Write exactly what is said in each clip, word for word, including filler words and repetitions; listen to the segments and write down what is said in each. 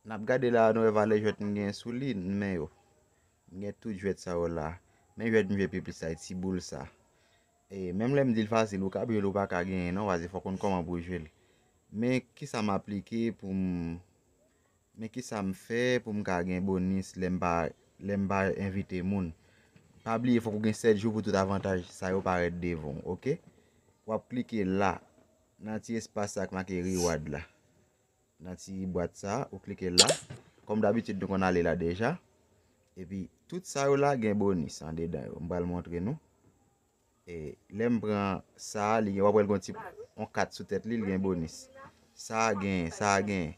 N ap gade la, nou wè valè jwèt m gen sou li, m men yo. M gen tout jwèt sa yo la. Men jwèt m jwe pi plis la, e ti boul sa. E menm lè m di l fasil, ou ka jwe l, ou pa ka genyen non, paske fòk konn kòman pou w jwe l. Men kisa m aplike pou m, men kisa m fè pou m ka gen bonis lè m pa, lè m pa envite moun. Pa bliye, fòk ou gen sèt jou pou tout avantaj sa yo parèt devan w, oke? W ap klike la, nan ti espas sa k make reward la. Nan ti bwat sa, ou klike la. Kòm dabitid, nou konn ale la deja. Epi, tout sa yo la gen bonis andedan yo. M pral montre nou. E, lè m pran sa, li gen, w ap wè l gon ti, yon kat sou tèt li, li gen bonis. Sa gen, sa gen.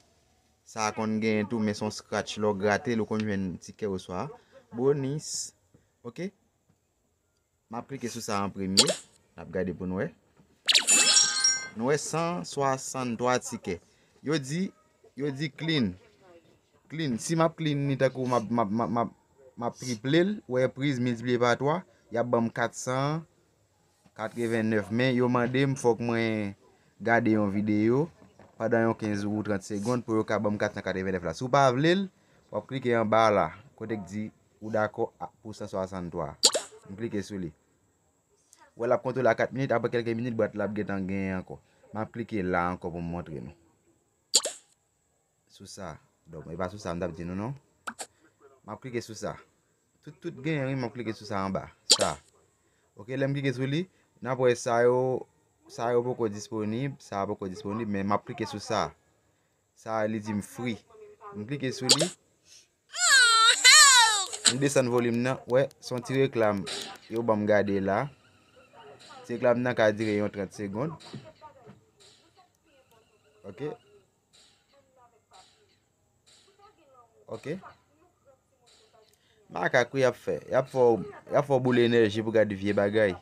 Sa konn gen tou, men se yon scratch. Lè w grate l, ou konn jwenn tikè oswa bonis. Oke? M ap klike sou sa an premye. N ap gade pou n wè. Nou wè san swasanntwa tikè. Yo di, yo di clean. Clean. Si m ap clean ni tankou m ap, m ap, m ap, m ap, m ap triple l, wè priz miltipliye pa twa, y ap ban m kat san katrevennèf. Men yo mande m fòk mwen gade yon videyo pandan yon kenz ou trant segonn pou yo ka ban m kat san katrevennèf la. Si w pa vle l, w ap klike anba la, kote k di ou dakò a, pou san swasanntwa. M klike sou li. Wè, l ap konte la kat minit, apre kèlke minit, bwat la ap gentan genyen ankò. M ap klike la ankò pou m montre nou. Sou sa. Donk, e pa sou sa m t ap di nou non. M ap klike sou sa. Tout, tout genyen, wi, m ap klike sou sa anba. Sa. Oke, lè m klike sou li, n ap wè sa yo, sa yo poko disponib, sa a poko disponib, men m ap klike sou sa. Sa a, li di m free. M klike sou li. M desann volim nan. Wè, se yon ti reklam yo ban m gade la. Ti reklam nan ka dire yon trant segonn. Oke. Oke. Makak wi y ap fè. Y ap fè w, y ap fè w boule enèji pou gade vye bagay.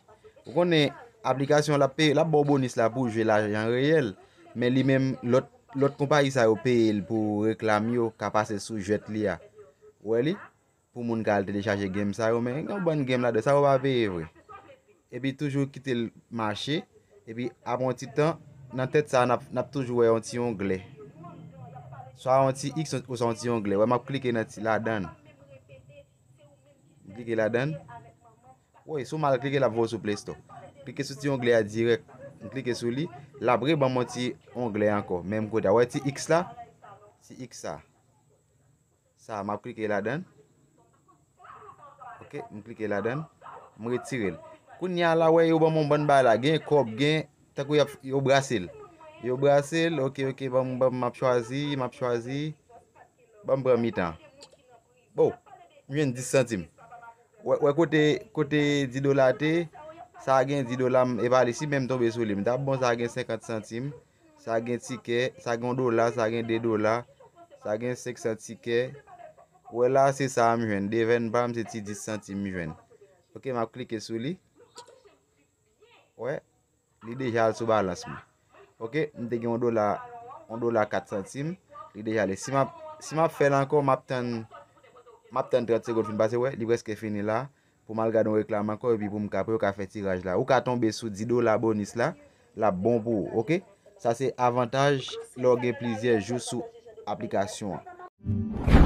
Ou konnen aplikasyon l ap peye, l ap ba w bonis la pou w jwe lajan reyèl. Men li menm, lòt, lòt konpayi sa yo peye l pou reklam yo ka pase sou jwèt li a. Ou wè li? Pou moun ka al telechaje game sa yo, men gen yon bann game ladan, sa yo pa peye vre. Epi toujou kite l mache. Epi apre yon ti tan, nan tèt sa, n ap, n ap toujou wè yon ti onglè. Swa yon ti X oswa yon ti onglè. Wè, m ap klike nan ti ladan l. M klike ladan l. Woy, si w mal klike, l ap voye w sou Play Store. Klike sou ti onglè a dirèk. M klike sou li. L ap reban m yon ti onglè ankò. Menm kote a. Wè ti X la? Ti X sa. Sa, m ap klike ladan l. Oke, m klike ladan l. M retire l. Kounye a la, wè, yo ban m yon bann bagay la. Gen kòb, gen, tankou y ap, yo brase l. Yo brase l, oke, oke, ban m, ban m, m ap chwazi, m ap chwazi. Ban m pran mitan. Bon, m jwenn dis santim. Wè, wè kote, kote dis dola te, sa gen dis dola, m, e pa li, si menm tonbe sou li, m t ap bon, sa gen senkant santim. Sa gen tikè, sa gen yon dola, sa gen de dola, sa gen senk san tikè. Wè la, se sa a m jwenn. Devenn pa m, se ti dis santim m jwenn. Oke, m ap klike sou li. Wè, li deja al sou balans mwen. Oke, m te gen yon dola, yon dola kat santim. Li deja ale. Si m ap, si m ap fè l ankò, m ap tann, m ap tann trant segonn fin pase. Wè, li prèske fini la. Pou m al gade yon reklam ankò epi pou m ka, pou yo ka fè tiraj la. Ou ka tonbe sou dis dola bonis la, l ap bon pou ou, oke? Sa se avantaj lè w gen plizyè jou sou aplikasyon an.